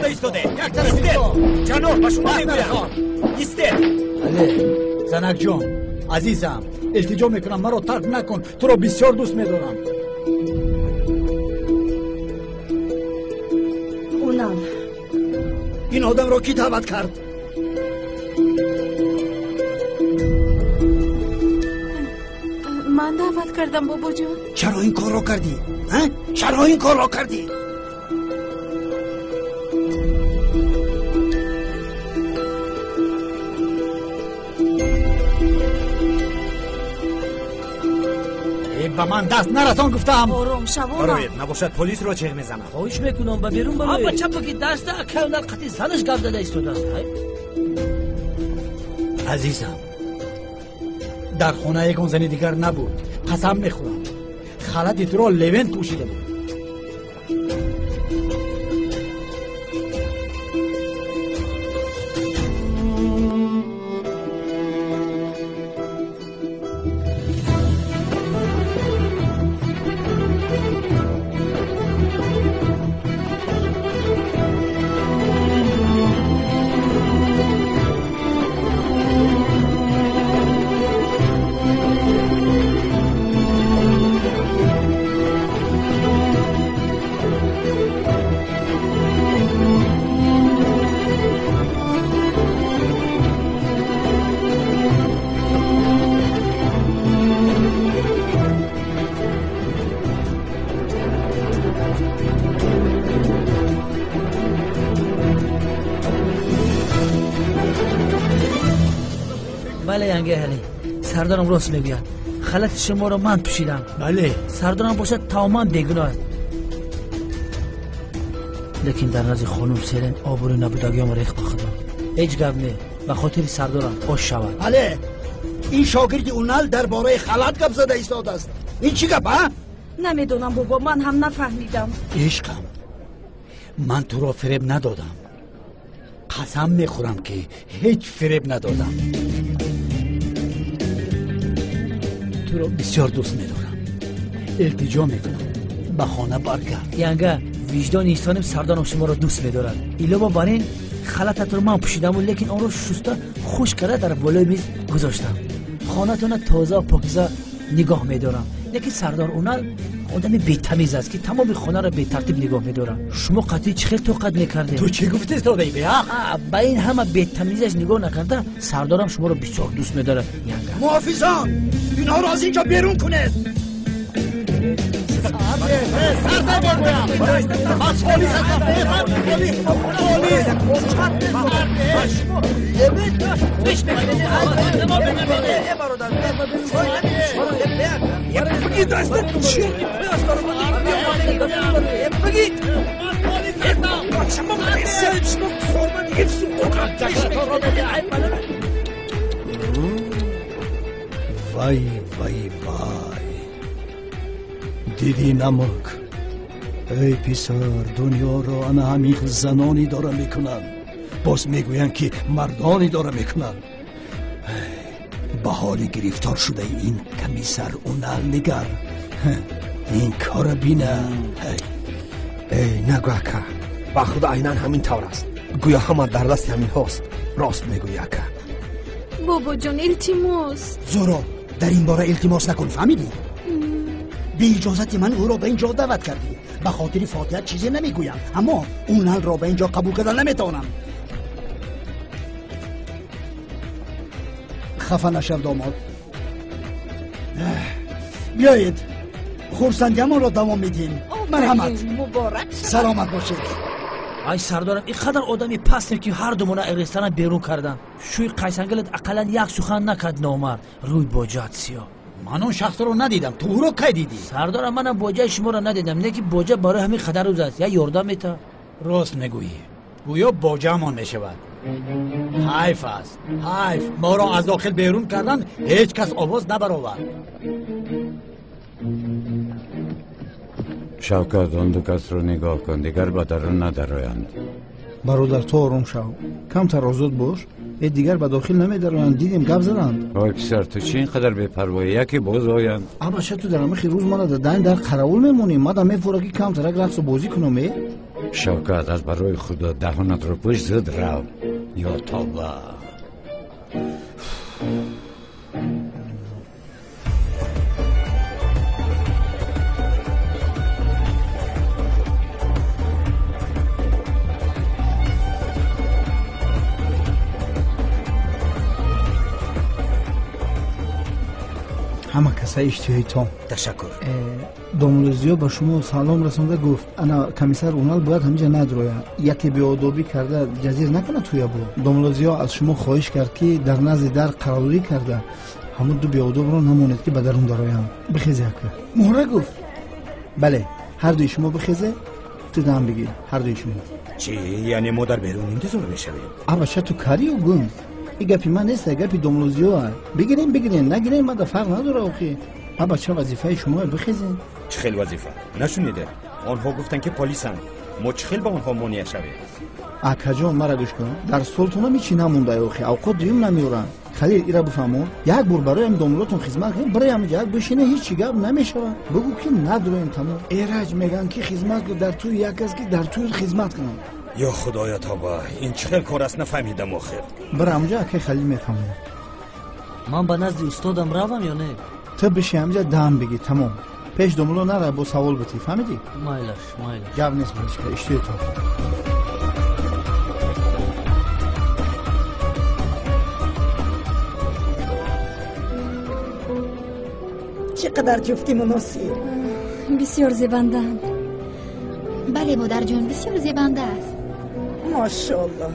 карда истодед? Истед! Ҷаноб, ба шумо мегӯям. Истед! Бале, занакҷон, азизам, илтиҷо мекунам, маро тарк накун. Туро бисёр дӯст медорам. Унал. Ин одамро кӣ даъват кард? Ман даъват кардам, бобоҷон. Чаро ин корро кардӣ? Чаро ин корро кардӣ? Ба ман даст нарасон гуфтам. Ором шав, ором. Бароед, набошад полисро чеғ мезанам. Хоҳиш мекунам, ба берун бароед. Аба чапа ки даста акай қати занаш гап зада истодааст. Азизам, дар хона ягон зани дигар набуд. Қасам мехӯрам, халати туро Левент пӯшида буд. Сардарам рост мегӯяд. Халати шуморо ман пӯшидам. Бале. Сардарам бошад тамоман бегуноҳ аст. Лекин дар назди хонум Селен обрӯи набудагиам рехт ба худо. Ҳеҷ гап не, ба хотири сардарам ош шавад. Бале, ин шогирди Унал дар бораи халат гап зада истодааст. Ин чӣ гап, а? Намедонам, бобо, ман ҳам нафаҳмидам. Ишқам, ман туро фиреб надодам. Қасам мехӯрам, ки ҳеҷ фиреб надодам. Туро бисёр дӯст медорам. Илтиҷо мекунам, ба хона баргард. Янга, виҷдони инсоним сардарам шуморо дӯст медорад. Илова бар ин, халататро ман пӯшидаму, лекин онро шуста хушк карда дар болои миз гузоштам. Хонатонро тоза покиза нигоҳ медорам. Лекин сардар Унал одами бетамиз аст, ки тамоми хонаро бетартиб нигоҳ медорад. Шумо қатъи чӣ хел тоқат мекардед? Ту чӣ гуфтӣ, содаи беҳақ? Ба ин ҳама бетамизаш нигоҳ накарда, сардарам шуморо бисёр дӯст медорад. Янга. Муҳофизон, инҳоро аз инҷо берун кунед. Сардар мегӯям, ман полис ҳастам. Полис, Вай, вай, вай. Дидӣ намак. Эй писар, дунёро ана ҳамин хел занон идора мекунанд. Боз мегӯянд, ки мардон идора мекунанд. Ба ҳоли гирифтор шудаи ин комиссар Унал нигар. Ин кора бина. Эй, нагӯ ака, ба худо айнан ҳамин тавр аст. Гӯё ҳама дар дасти ҳаминҳост. Рост мегӯӣ, ака. Бобоҷон, илтимос. Зӯро, дар ин бора илтимос накун, фаҳмидӣ? Бе иҷозати ман ӯро ба ин ҷо даъват кардӣ. Ба хотири фотиҳа чизе намегӯям, аммо Уналро ба ин ҷо қабул карда наметавонам. Хафа нашав, домод. Биёед, хурсандиамонро давом медиҳем. Марҳамат. Муборак шавад. Саломат бошед. Ай сардарам, ин қадар одами пастем, ки ҳар думона ресторан берун кардам. Шӯи қайсангалат ақаллан як сухан накард номард. Рӯй боҷаат сиёҳ. Ман он шахсро надидам. Ту ӯро кай дидӣ? Сардарам, манам боҷаи шуморо надидам, не ки боҷа барои ҳамин қадар рӯз аст. Я ёрдам мета. Рост мегӯӣ. Гӯё боҷаамон мешавад. Ҳайф аст, ҳайф. Моро аз дохил берун кардан, ҳеҷ кас овоз набаровард. Шавкат, он ду касро нигоҳ кун, дигар ба дарун надароянд. Бародар, ту ором шав, камтар озод бош. Э, дигар ба дохил намедароянд. Дидем, гап заданд. Ой писар, ту чӣ ин қадар бепарвоӣ? Яке боз оянд. Абаша, ту дар амихи рӯз мана дар даин дар қаравул мемонӣ. Мада мефора, ки камтарак рақсу бозӣ кунам, э. Шавкат, аз барои худо даҳонатро пӯш, зуд рав. Ё тавба. Ҳама каса иштиҳои том. Ташаккур. Домулло Зиё ба шумо салом расонда гуфт, ана комиссар Унал бояд ҳамиҷа надрояд, яке беодобӣ карда ҷазир накунад туя бо. Домулло Зиё аз шумо хоҳиш кард, ки дар назди дар қарорӣ карда ҳамун ду беодобро намонед, ки ба дарун дароянд. Бихезе ака. Муҳра гуфт. Бале, ҳар дуи шумо бихезе, ту дам бигир, ҳар дуи шумо. Чӣ, яъне мо дар берун интизор мешавем? Абача, ту карию гум. Ин гапи ман нест, гапи домулло Зиё. Бигирем, бигирем, нагирем, мада фарқ надора охи. Абача, вазифаи шумо, бихезем. Чӣ хел вазифа? Нашуниде? Онҳо гуфтанд, ки полисанд. Мо чӣ хел ба онҳо монеа шавем? Акаҷон, мара гӯш кун. Дар столтонам ҳечи намонда охи. Авқот дуюм намеоранд. Халил, ира бифаҳмо. Як бор бароям домуллотон хизмат кунем, бароям як бишине, ҳечи гап намешавад. Бигӯ, ки надроем, тамом. Эраҷ, мегӯянд, ки хизмат дар тӯи як кас, ки дар тӯи хизмат кунанд. Ё худоё, тавба, ин чӣ хел кор аст, нафаҳмидам охир. Бира ҳамҷа, акай Халил мефаҳмонад. Ман ба назди устодам равам ё не? Ту биши ҳамҷа, дам бигир, тамом. Пеш домулло нара, бо савол битӣ, фаҳмидӣ? Майлаш, майлаш. Гап нест, бачка, иштиҳои то. Чӣ қадар ҷуфти муносиб! Бисёр зебандаанд. Бале, модарҷон, бисёр зебанда аст. Мошоаллоҳ.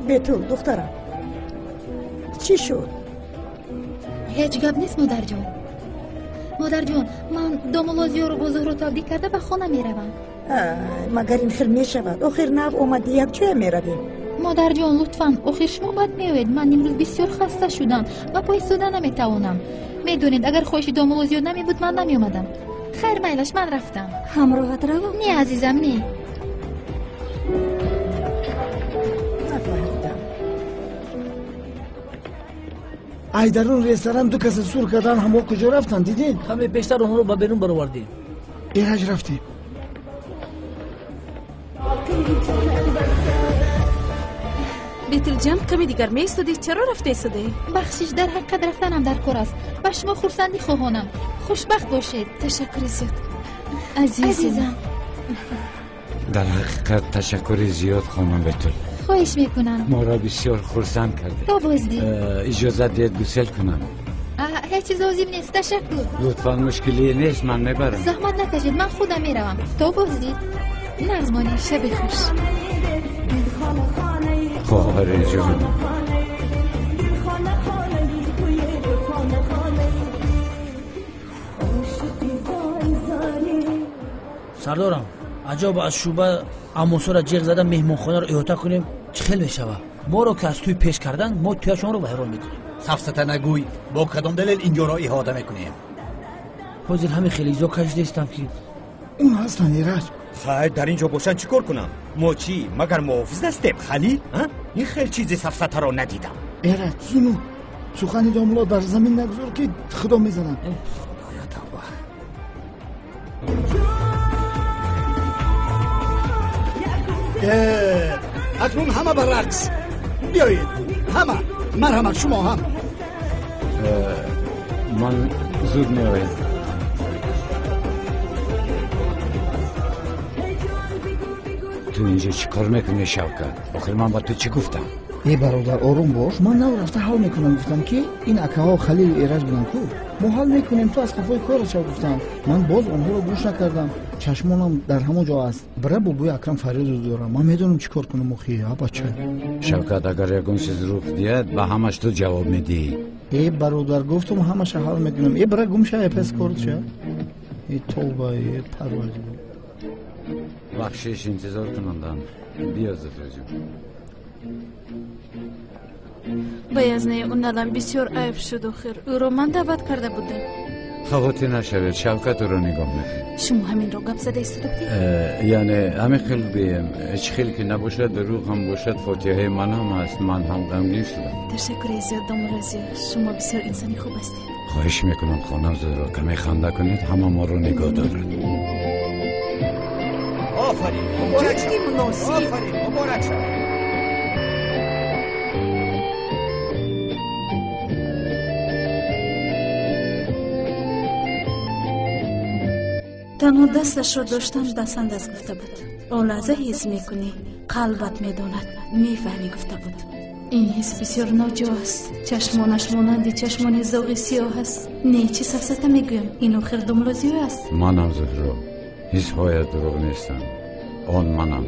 Бетул, духтарам, чӣ шуд? Ҳеҷ гап нест, модарҷон. Модарҷон, ман домулло Зиёро бо Зуҳро табрик карда ба хона меравам. Магар ин хел мешавад? Охир нав омадӣ, якҷоя меравем. Модарҷон, лутфан, охир шумо бад меоед. Ман имрӯз бисёр хаста шудам ва по истода наметавонам. Медонед, агар хоҳиши домулло Зиё намебуд, ман намеомадам. Хайр, майлаш, ман рафтам. Ҳамроҳат равам? Не, азизам, не. Нафаҳмидам. Ай, дарун ресторан ду каса сур кардан, ҳамо куҷо рафтанд, дидед? Каме пештар онҳоро ба берун баровардем. Эраҷ, рафтем. Бетулҷон, каме дигар меистодӣ, чаро рафта истодӣ? Бахшиш, дар ҳақиқат рафтанам дар кор аст. Ба шумо хурсандӣ хоҳонам. Хушбахт бошед. Ташаккури зиёд, азизам. Дар ҳақиқат ташаккури зиёд, хонум Бетул. Хоҳиш мекунам. Моро бисёр хурсанд кардед. То боздид. Иҷозат диҳед гусел кунам. Ҳеҷ чиз лозим нест, ташаккур. Лутфан, мушкиле нест, ман мебарам. Заҳмат накашед, ман худам меравам. То боздид. Нағз монед. Шаби хуш. Хоҳари ҷон. Сардорам, аҷоб, аз шӯъба амусоро ҷиғ зада меҳмонхонаро иҳота кунем, чӣ хел мешавад? Моро ки аз тӯй пеш карданд, мо тӯяшонро вайрон мекунем. Сафсата нагӯй, бо кадом далел инҷоро иҳота мекунем? Ҳозир ҳамин хеле изо кашидастам, ки Он ҳастанд, Эраҷ. Хайр, дар ин ҷо бошанд, чӣ кор кунам? Мо чӣ, магар муҳофиз ҳастем, Халил? Ин хел чизи сафсатаро надидам. Эраҷ, зуну сухани домулло дар замин нагузор, ки худо мезанад. Худоё, тавба. Акнун ҳама ба рақс биёед, ҳама, марҳамат, шумо ҳам. Ман зуд меоям. Ту инҷо чӣ кор мекунӣ, Шавкат? Охир ман ба ту чӣ гуфтам? Э, бародар, ором бош, ман нав рафта ҳал мекунам. Гуфтам, ки ин акаҳо Халилу Эраҷ буданд ку, мо ҳал мекунем, ту аз қафои кора шав, гуфтам. Ман боз онҳоро гӯш накардам, чашмонам дар ҳамон ҷо аст. Бира, бобои Акрам фарёду дорам, ман медонам чӣ кор кунам охи, а бача. Шавкат, агар ягон чиз рух диҳад, ба ҳамаш ту ҷавоб медиҳӣ. Э, бародар, гуфтум, ҳамаша ҳал мекунам. Э, бира, гум ша, э, пас корча. Э, тавба, э, парвардигор. Бахшиш, интизор кунандам. Биё, Зуҳроҷон. Ба язнаи Уналам бисёр айб шуд охир. Ӯро ман даъват карда будам. Хавотир нашавед, Шавкат ӯро нигоҳ мекунад. Шумо ҳаминро гап зада истода будед? Яъне ҳамин хел гӯем, чӣ хел ки набошад, дурӯғ ҳам бошад, фотиҳаи ман ҳам ҳаст. Ман ҳам ғамгин шудам. Ташаккури зиёд, домулло Зиё. Шумо бисёр инсони хуб ҳастед. Хоҳиш мекунам, хонам Зуҳро, каме ханда кунед, ҳама моро нигоҳ дорад. Офарин, муборак шавад. Офарин, муборак шавад. Танҳо дасташро доштан дастанд аст гуфта буд. Он лаҳза ҳис мекунӣ, қалбат медонад, мефаҳмӣ гуфта буд. Ин ҳис бисёр ноҷо аст. Чашмонаш монанди чашмони зоғи сиёҳ аст. Не, чӣ сафсата мегӯям, ин охир домулло Зиё аст. Манам Зуҳро, ҳисҳоят дурӯғ нестанд. Он манам.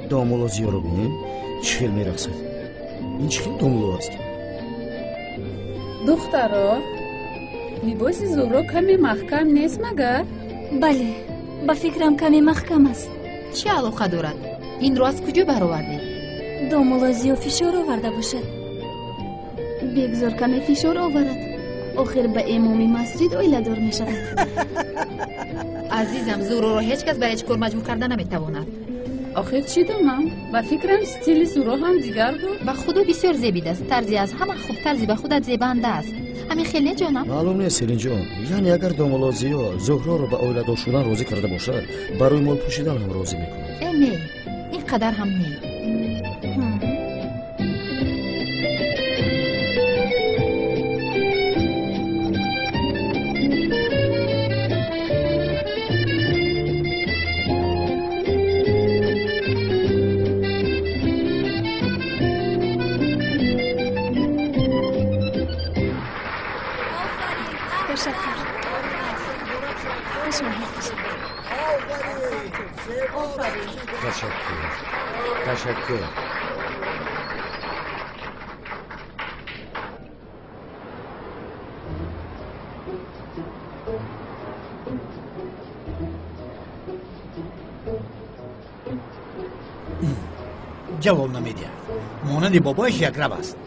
Домулло Зиёро бинем, чӣ хел мерақсад. Ин чӣ хел домулло аст? Духтаро, либоси Зуҳро каме маҳкам нест магар? Бале, ба фикрам каме маҳкам аст. Чӣ алоқа дорад? Инро аз куҷо баровардед? Домулло Зиё фишор оварда бошад. Бегзор каме фишор оварад. Охир ба имоми масҷид оиладор мешавад. Азизам, Зуҳроро ҳеҷ кас ба ҳеҷ кор маҷбур карда наметавонад. Охир чӣ донам? Ба фикрам стили Зуҳро ҳам дигар буд. Ба худо бисёр зебидааст. Тарзи аз ҳама хуб тарзи ба худат зебанда аст. Ҳамин хел не, ҷонам? Маълум нест, Селинҷон. Яъне агар домулло Зиё Зуҳроро ба оиладор шудан розӣ карда бошад, ба рӯймол пӯшидан ҳам розӣ мекунад. Э, не, ин қадар ҳам не. Ташаккур. Ҷавоб намедиҳад. Монанди бобояш якраб аст.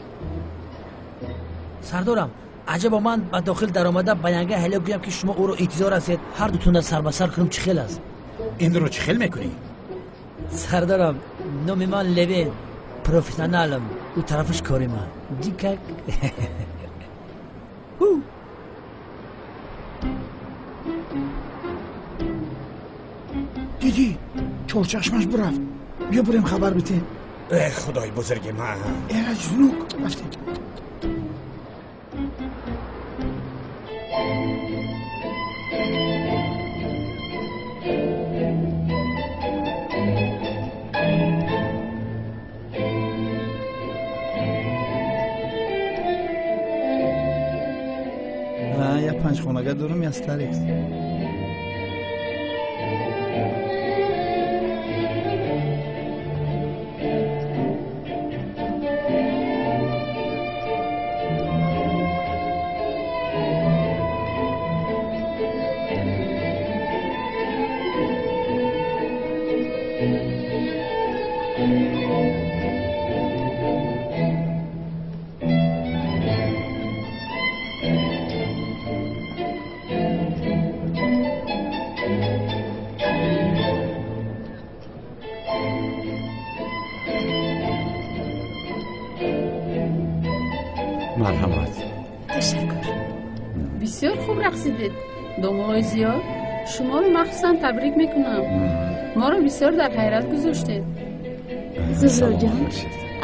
Сардорам, аҷабо ман ба дохил даромада ба янга ҳеле гӯям ки шумо ӯро интизор ҳастед. Ҳар дутона сар ба сар кунем чӣ хел аст? Инро чӣ хел мекунӣ? Сардорам, номи ман Левен, профессионалам. Ӯ тарафаш кори ман. Дикак. Дидӣ, чорчашмаш бирафт. Биё бурем хабар битем. Э, худои бузурги ман. Эраҷ зунук рафтем. Я панҷхонага дорам, я старикс. Марҳамат. Ташаккур. Бисёр хуб рақсидед, домуллои Зиё. Шуморо махсусан табрик мекунам. Моро бисёр дар ҳайрат гузоштед. Зуҳроҷон,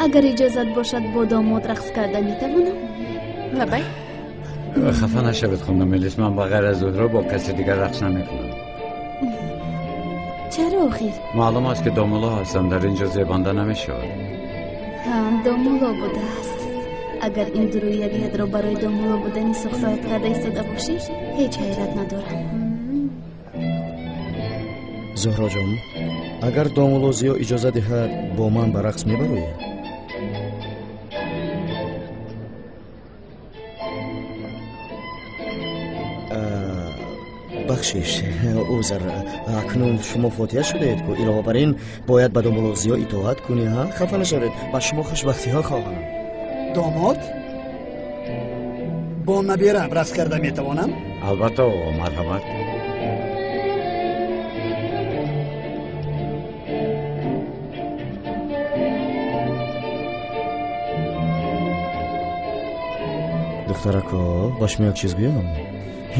агар иҷозат бошад, бо домод рақс карда метавонам? Лабай. Хафа нашавед, хонум Мелис, ман ба ғайр аз Зуҳро бо каси дигар рақс намекунам. Чаро охир? Маълум аст, ки домулло ҳастам, дар ин ҷо зебанда намешавад. Ҳа, домулло будааст. Агар ин дурӯягиятро барои домулло будани сухсоат карда истода бошӣ, ҳеҷ ҳайрат надорам. Зуҳроҷон, агар домулло Зиё иҷоза диҳад, бо ман ба рақс мебароӣ? Бахшиш, узр, акнун шумо фотиҳа шудаед ку, илова бар ин бояд ба домулло Зиё итоат кунӣ. Ҳа, хафа нашавед, ба шумо хушбахтиҳо хоҳам. Домод, бо набираам рақс карда метавонам? Албатта, оғо, марҳамат. Духтарако, ба шумо як чиз гӯям.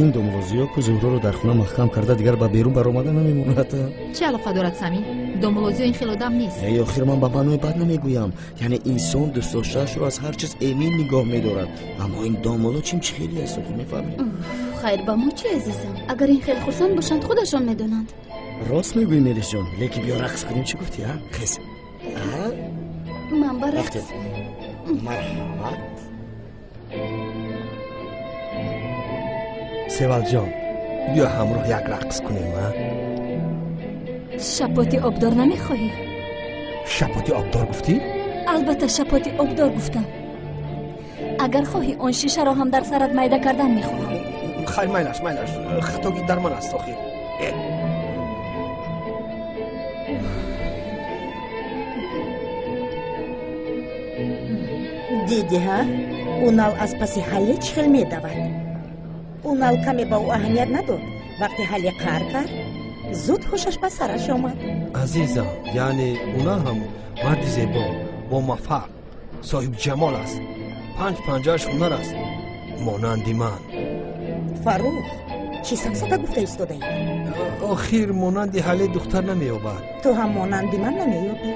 Ин домулло Зиё ку Зуҳроро дар хона маҳкам карда, дигар ба берун баромада намемонад. Чӣ алоқа дорад, Самим? Домулло Зиё ин хел одам нест. Э, охир ман ба маънои бад намегӯям. Яъне инсон дӯстдоштаашро аз ҳар чиз эмин нигоҳ медорад, аммо ин домулло чим чӣ хеле аст, охир мефаҳмӣ? Хайр, ба мо чӣ, азизам? Агар ин хел хурсанд бошанд, худашон медонанд. Рост мегӯӣ, Мелисҷон, лекин биё рақс кунем. Чӣ гуфтӣ, а? Хез. Ман ба рақс. Марҳамат. Севалҷон, биё ҳамроҳ як рақс кунем, а? Шапоти обдор намехоҳӣ? Шапоти обдор гуфтӣ? Албатта, шапоти обдор гуфтам. Агар хоҳӣ, он шишаро ҳам дар сарат майда кардан мехоҳам. Хайр, майлаш, майлаш, хатогӣ дар ман аст охир. Дидӣ, ҳа, Унал аз паси Ҳалле чӣ хел медавад. Унал каме ба ӯ аҳамият надод. Вақте Ҳалле қаҳр кард, зуд ҳушаш ба сараш омад. Азизам, яъне Унал ҳам марди зебо, бомуваффақ, соҳибҷамол аст. Панҷ панҷааш ҳунар аст, монанди ман. Фаррух, чӣ сафсата гуфта истодаӣ? Охир монанди Ҳалле духтар намеёбад. Ту ҳам монанди ман намеёбӣ.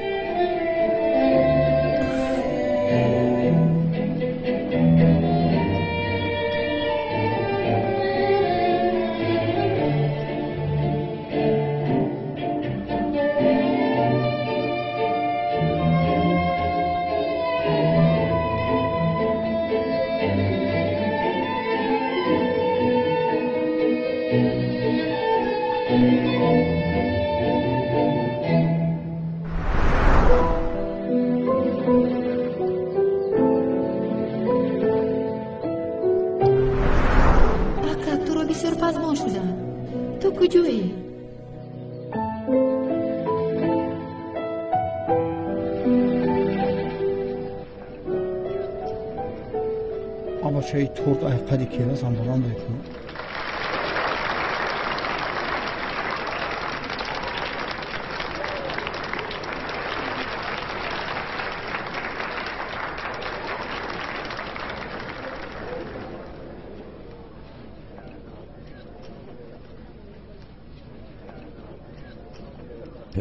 Ака, туро бисёр пазмон шудам. Ту куҷоӣ? Абачаи торт айқади келасам баланд мекунам.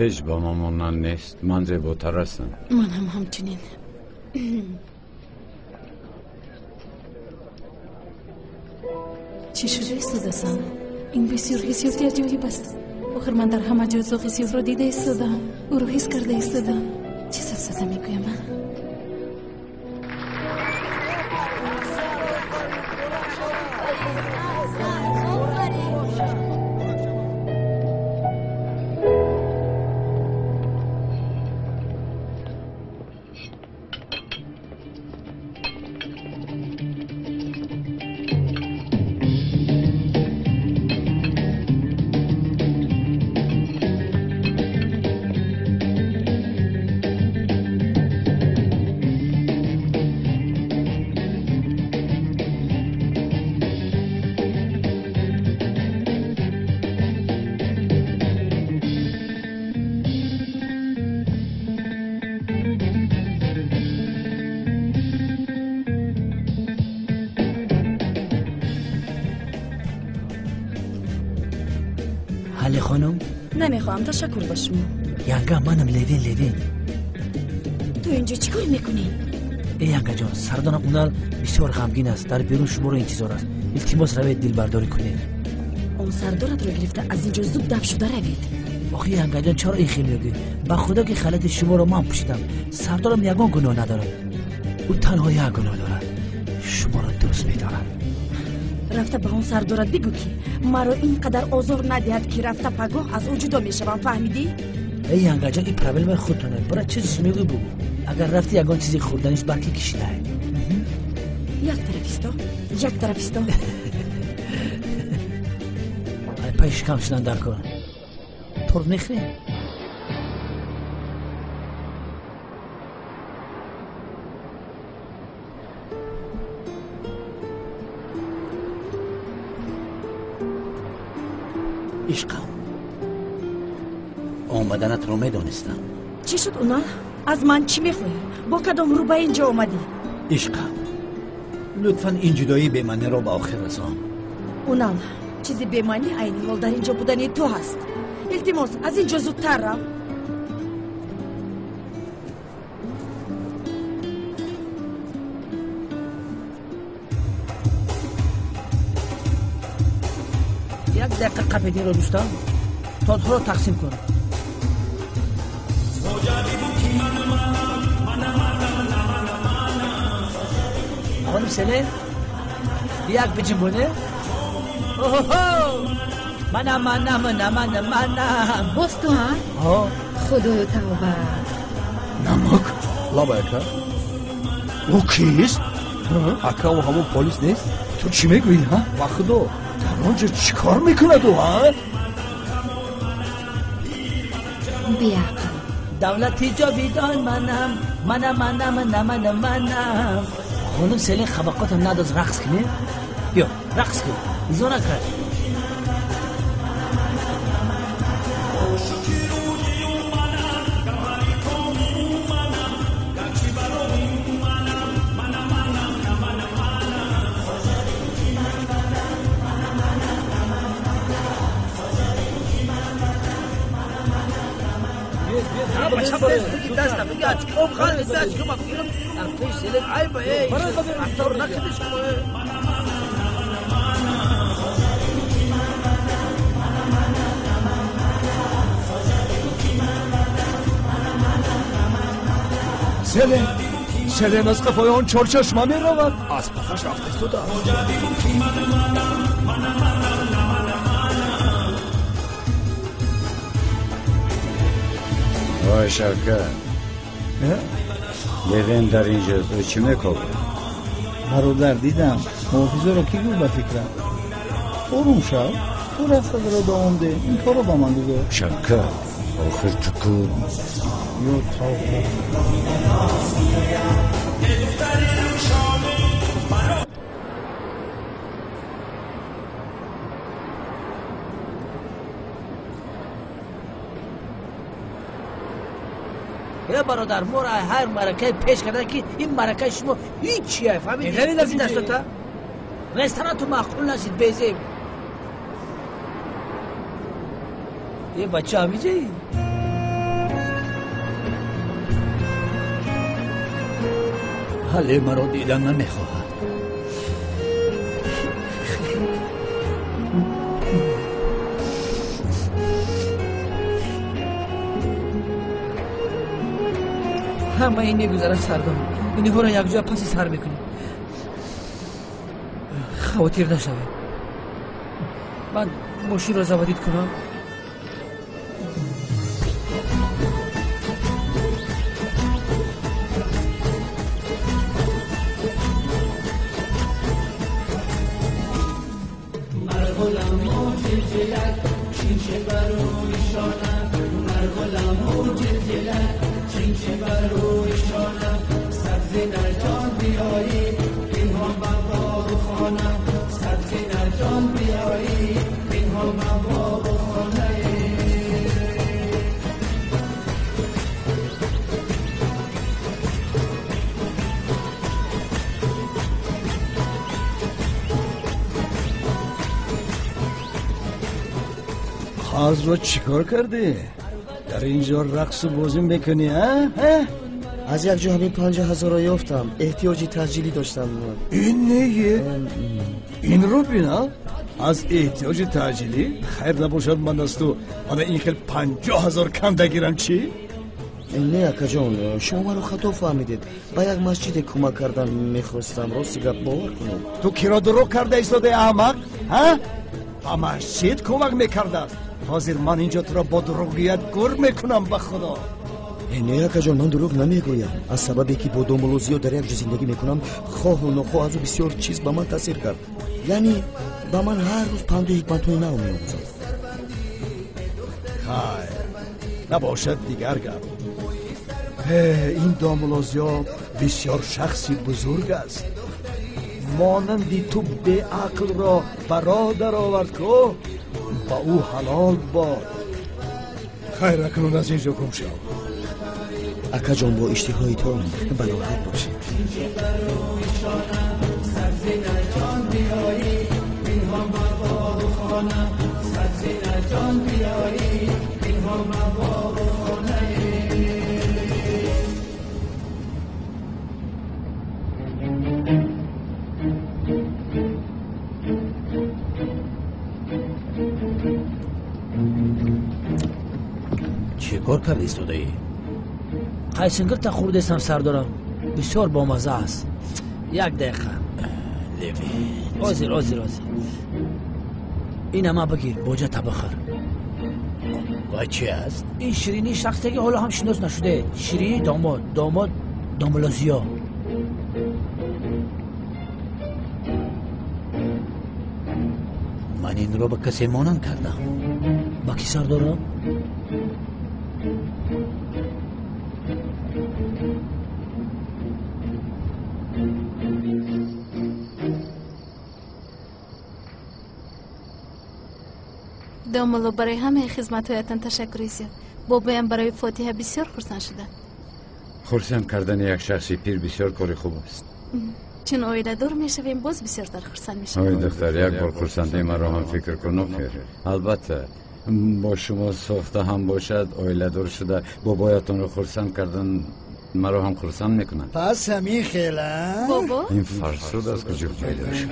Ҳеҷ ба ман монанд нест, ман зеботар ҳастам. Ман ҳам ҳамчунин. Чӣ шуда истодасам? Ин бисёр ҳиссиёти аҷоиб аст. Охир ман дар ҳама ҷо зоғи сиёҳро дида истодаам, ӯро ҳис карда истодаам. Чӣ сафсата мегӯям, а? Ҳале хонум? Намехоҳам, ташаккур ба шумо. Янга, манам Левин, Левин. Ту инҷо чӣ кор мекунӣ? Э, янгаҷон, сардорам Унал бисёр ғамгин аст, дар берун шуморо интизор аст. Илтимос, равед, дилбардорӣ кунед. Он сардоратро гирифта аз инҷо зуд даф шуда равед. Охи янгаҷон, чаро ин хел мегӯӣ? Ба худо ки халати шуморо ман пӯшидам. Сардорам ягон гуноҳ надорад. Ӯ танҳо як гуноҳ дорад, шуморо дӯст медорад. Рафта ба он сардорат бигӯ, ки маро ин қадар озор надиҳад, ки рафта пагоҳ аз ӯ ҷудо мешавам, фаҳмидӣ? Эй янгаҷон, ин проблемаи худтоне. Бара, чӣ чиз мегӯӣ, бугӯ. Агар рафти, ягон чизи хӯрданиш барки кишидай. Як тараф исто, як тараф исто. Ай пай шикам шудан дар кор. Торт мехӯрем? Ишқам, омаданатро медонистам. Чӣ шуд, Унал? Аз ман чӣ мехоҳӣ? Бо кадом рӯ ба ин ҷо омадӣ? Ишқам, лутфан ин ҷудоии бемаъниро ба охир расон. Унал, чизи бемаънӣ айни ҳол дар ин ҷо будани ту ҳаст. Илтимос, аз ин ҷо зудтар рав. Як дақиқа қапединро, дӯстам, тортҳоро тақсим кун. Хонум Селен, як биҷунбоне. Оҳо, манам, манам, манам, манам. Боз ту, ҳа? Ҳо. Худоё, тавба. Намак лабай, ака. Ӯ кист? Ака, ӯ ҳамон полис нест? Ту чӣ мегӯӣ, ҳа? Ба худо. Дар он ҷо чӣ кор мекунад ӯ, ҳа? Беақл. Давлати ҷовидон манам, манам, манам, наманам, манам. Хонум Селин, хабақотам надоз, рақс кунем. Биё, рақс кун, изо накард. Селен, Селен аз қафои он чорчашма меравад. Аз пасаш рафта истодааст. Вой, Шавкат, Левен дар инҷост, ӯ чӣ мекобад? Бародар, дидам муҳофизаро кӣ гуфт ба фикрам. Орум шав, ту рақсатро давом деҳ, ин корро ба ман гузор. Шавкат, охир ту ку. Ё тавба. Э бародар, моро ҳар маъракае пеш кардан, ки ин маъракаи шумо ҳичия, фаҳмидӣ? Дастота ресторанту маъқул нашид, безеб. Е бача, ҳамиҷаи? Ҳале маро дидан намехоҳад. Ҳама ин мегузарад, сардор. Инҳоро якҷоя паси сар мекунем. Хавотир нашавед. Ман мошинро заводить кунам. Қарзро чӣ кор кардӣ? Дар ин ҷо рақсу бозӣ мекунӣ, а? Аз як ҷо ҳамин 50 000-ро ёфтам. Эҳтиёҷи таъҷилӣ доштам. Ин нее? Инро бина. Аз эҳтиёҷи таъҷилӣ хайр набошад ман аз ту мана ин хел 50 000 канда гирам чӣ? Не, акаҷон, шумо маро хато фаҳмидед. Ба як масҷиде кӯмак кардан мехостам. Рости гап бовар кунед. Ту киро дурӯғ карда истодаи, аҳмақ? Ҳа? Ба масҷид кӯмак мекардааст. Ҳозир ман инҷо туро бо дурӯғият гур мекунам, ба худо. Не, акаҷон, ман дурӯғ намегӯям. Аз сабабе ки бо домулло Зиё дар як ҷо зиндагӣ мекунам, хоҳу нохоҳ аз ӯ бисёр чиз ба ман таъсир кард. Яъне ба ман ҳар рӯз панду ҳикматҳои нав меомӯзад. Хайр, набошад дигар гап. Ин домулло Зиё бисёр шахси бузург аст. Монанди ту беақлро бародар овард ку, ба ӯ ҳалол бод. Хайр, акнун аз ин ҷо гум шав. Акаҷон, бо иштиҳоитон балоғат бошед. Чӣ кор карда истодаӣ? Қайсингирта хӯрдестам, сардорам. Бисёр бомазза аст. Як дақиқа. Левин. Ҳозир, ҳозир, ҳозир. Ина ма бигир, боҷата бихӯр. Ва чӣ аст? Ин ширинии шахсе ки ҳоло ҳам шинос нашуде. Ширинии домод, домод домулло Зиё. Ман инро ба касе монанд кардам. Ба кӣ, сардорам? Домулло, барои ҳамаи хизматҳоятон ташаккури зиёд. Бобоям барои фотиҳа бисёр хурсанд шуданд. Хурсанд кардани як шахси пир бисёр кори хуб аст. Чун оиладор мешавем, боз бисёртар хурсанд мешавем. Ой духтар, як бор хурсандии маро ҳам фикр кун охир. Албатта, бо шумо сохта ҳам бошад, оиладор шуда бобоятонро хурсанд кардан маро ҳам хурсанд мекунад. Пас ҳамин хел, а? Бобо? Ин фарсуд аз куҷо пайдо шуд?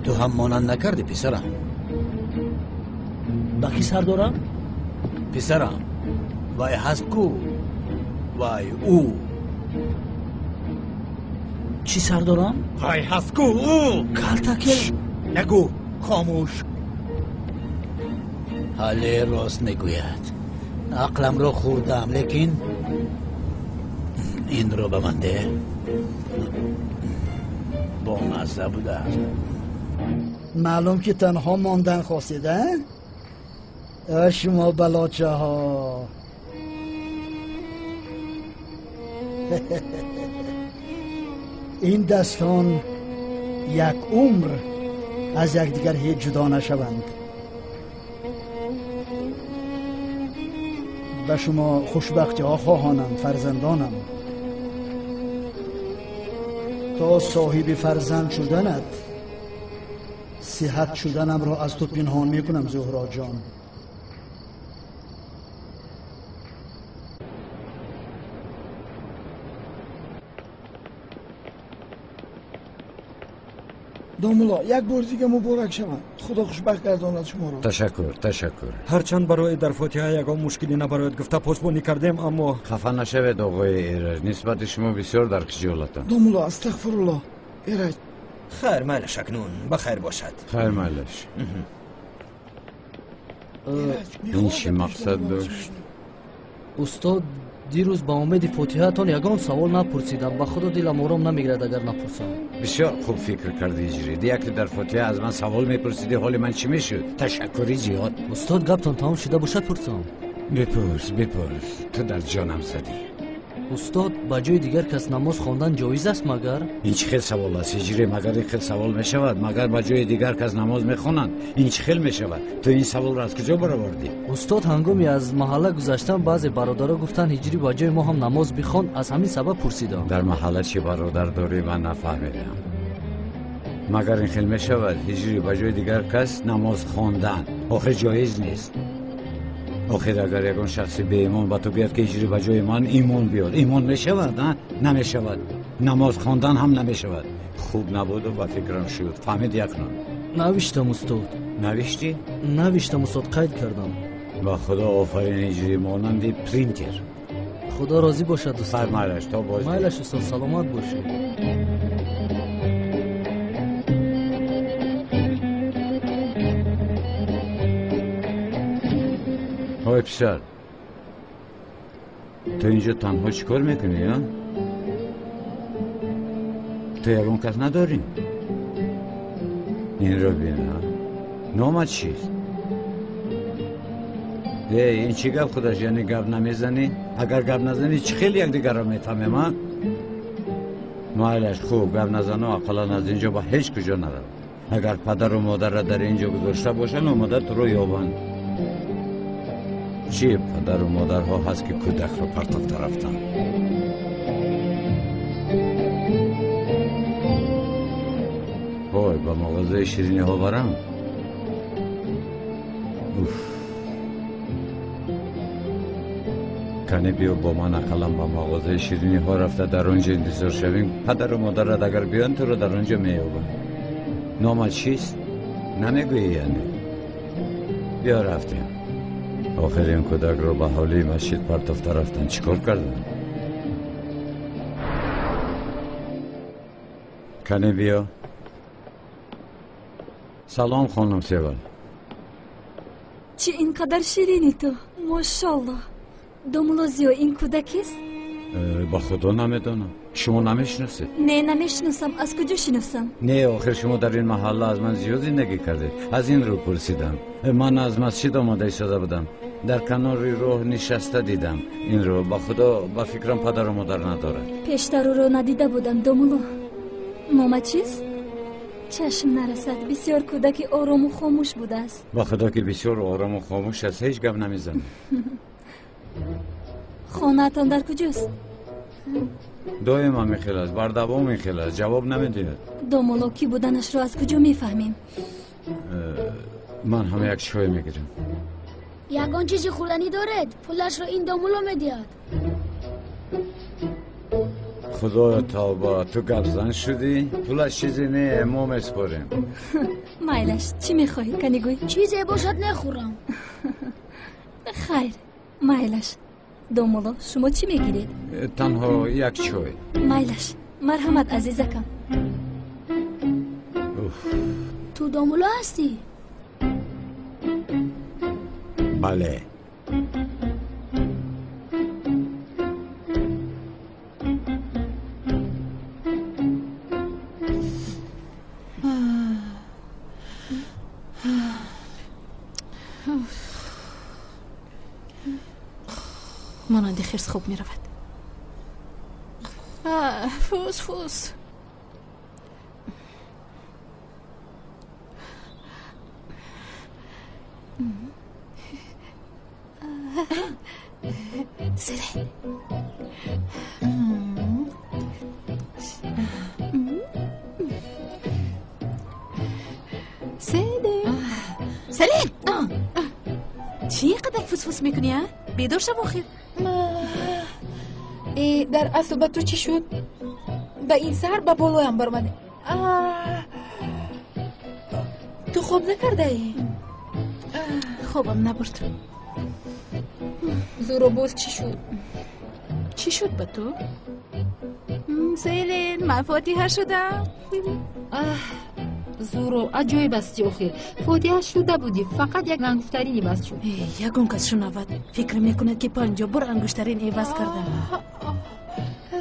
Ту ҳам монанд накардӣ, писарам. Ба кӣ, сардорам? Писарам, вай ҳаст ку, вай ӯ. Чӣ, сардорам? Вай ҳаст ку ӯ. Калтаке? Нагӯ, хомӯш. Ҳале рост мегӯяд. Ақламро хӯрдам, лекин инро ба ман деҳ. Бомазза будааст. Маълум ки танҳо мондан хостед, а? Шумо балочаҳо. Ин дастон як умр аз якдигар ҳеҷ ҷудо нашаванд. Ба шумо хушбахтиҳо хоҳонам, фарзандонам. То соҳиби фарзанд шуданат сиҳат шуданамро аз ту пинҳон мекунам, Зуҳроҷон. Домулло, як бор дига муборак шаванд. Худо хушбахт гардонад шуморо. Ташаккур, ташаккур. Ҳарчанд барои дар фотиҳа ягон мушкилӣ набарояд гуфта посбонӣ кардем, аммо хафа нашавед, оғои Эраҷ. Нисбати шумо бисёр дар хиҷолатам. Домулло, астағфируллоҳ. Эраҷ. Хайр, майлаш, акнун ба хайр бошад. Хайр, майлаш. Ин чӣ мақсад дошт? Устод, дирӯз ба умеди фотиҳаатон ягон савол напурсидам. Ба худо дилам ором намегирад агар напурсам. Бисёр хуб фикр кардӣ, Иҷрид. Яке дар фотиҳа аз ман савол мепурсидӣ, ҳоли ман чӣ мешуд? Ташаккури зиёд. Устод, гаптон тамом шуда бошад, пурсам. Бипурс, бипурс. Ту дар ҷонам задӣ. Устод, ба ҷои дигар кас намоз хондан ҷоиз аст магар? Ин чӣ хел савол аст, Иҷри? Магар ин хел савол мешавад? Магар ба ҷои дигар кас намоз мехонанд? Ин чӣ хел мешавад? Ту ин саволро аз куҷо баровардӣ? Устод, ҳангоми аз маҳалла гузаштан баъзе бародаро гуфтанд ҳиҷрӣ ба ҷои мо ҳам намоз бихон, аз ҳамин сабаб пурсидам. Дар маҳалла чӣ бародар дорӣ, ман нафаҳмидам. Магар ин хел мешавад ҳиҷрӣ ба ҷои дигар кас намоз хондан? Охир ҷоиз нест. Охир агар ягон шахси беимон ба ту биёд, ки ҳиҷрӣ ба ҷои ман имон биёд, имон мешавад? Намешавад. Намоз хондан ҳам намешавад. Хуб набуду ба фикрам шуд. Фаҳмиди акнун? Навиштам, устод. Навиштӣ? Навиштам, устод, қайд кардам. Ба худо офарин, ҳиҷрӣ, монанди принтер. Худо розӣ бошад, устод. Майлаш, то боз. Майлаш, устод, саломат бошед. Ой писар, ту инҷо танҳо чӣ кор мекунӣ, а? Ту ягон кас надорӣ? Инро бин, а? Номат чист? Эй, ин чӣ гап худаш, яъне гап намезанӣ? Агар гап назанӣ, чӣ хел якдигарро мефаҳмем, а? Майлаш, хуб, гап назану ақаллан аз инҷо ба ҳеҷ куҷо нарав. Агар падару модарра дар инҷо гузошта бошанд, омода туро ёбанд. Чӣ падару модарҳо ҳаст, ки кӯдакро партофта рафтанд? Ой, ба мағозаи шириниҳо барам? Уф, кане биё бо ман ақаллан ба мағозаи шириниҳо рафта дар он ҷо интизор шавем. Падару модарат агар биёнд, туро дар он ҷо меёбанд. Номат чист? Намегӯӣ яъне? Биё рафтем. Охир ин кӯдакро ба ҳавлии масҷид партофта рафтанд. Чӣ кор карданд? Кане биё. Салом, хонум Севал. Чӣ ин қадар ширинӣ ту, мошоллоҳ. Домулло Зиё, ин кӯдак кист? Ба худо намедонам. Шумо намешиносед? Не, намешиносам. Аз куҷо шиносам? Не, охир шумо дар ин маҳалла аз ман зиёд зиндагӣ кардед. Аз ин рӯ пурсидам. Ман аз масҷид омода истода будам. Дар канори роҳ нишаста дидам инро. Ба худо, ба фикрам падару модар надорад. Пештар ӯро надида будам, домулло. Нома чист? Чашм нарасад, бисёр кӯдаки орому хомӯш будааст. Ба худо ки бисёр орому хомӯш аст, ҳеҷ гап намезанад. Хонаатон дар куҷост? Доим ҳамин хел аст, бардавом ин хел аст, ҷавоб намедиҳад. Домулло, кӣ буданашро аз куҷо мефаҳмем? Ман ҳама як чой мегирам. Ягон чизи хӯрданӣ доред? Пулашро ин домулло медиҳад. Худоё тавба, ту гапзан шудӣ? Пулаш чизе не, мо меспорем. Майлаш, чӣ мехоҳӣ, кани гӯй? Чизе бошад нехӯрам. Хайр, майлаш. Домулло, шумо чӣ мегиред? Танҳо як чой. Майлаш, марҳамат, азизакам. Ту домулло ҳастӣ? Бале. Монанди хирс хоб меравад. Фус, фус. Селен. Селен. Селен! Чӣ қадар фусфус мекунӣ, а? Бедор шав охир. Дар асл ба ту чӣ шуд? Ба ин саҳар ба болоям баромадӣ. Ту хоб накардаӣ? Хобам набурд. Зуро, боз чӣ шуд? Чӣ шуд ба ту? Селен, ман фотиҳа шудам. Зуро, аҷоиб астӣ охир. Фотиҳа шуда будӣ, фақат як ангуштарин иваз шуд. Ягон кас шунавад, фикр мекунад, ки 50 бор ангуштарин иваз кардам.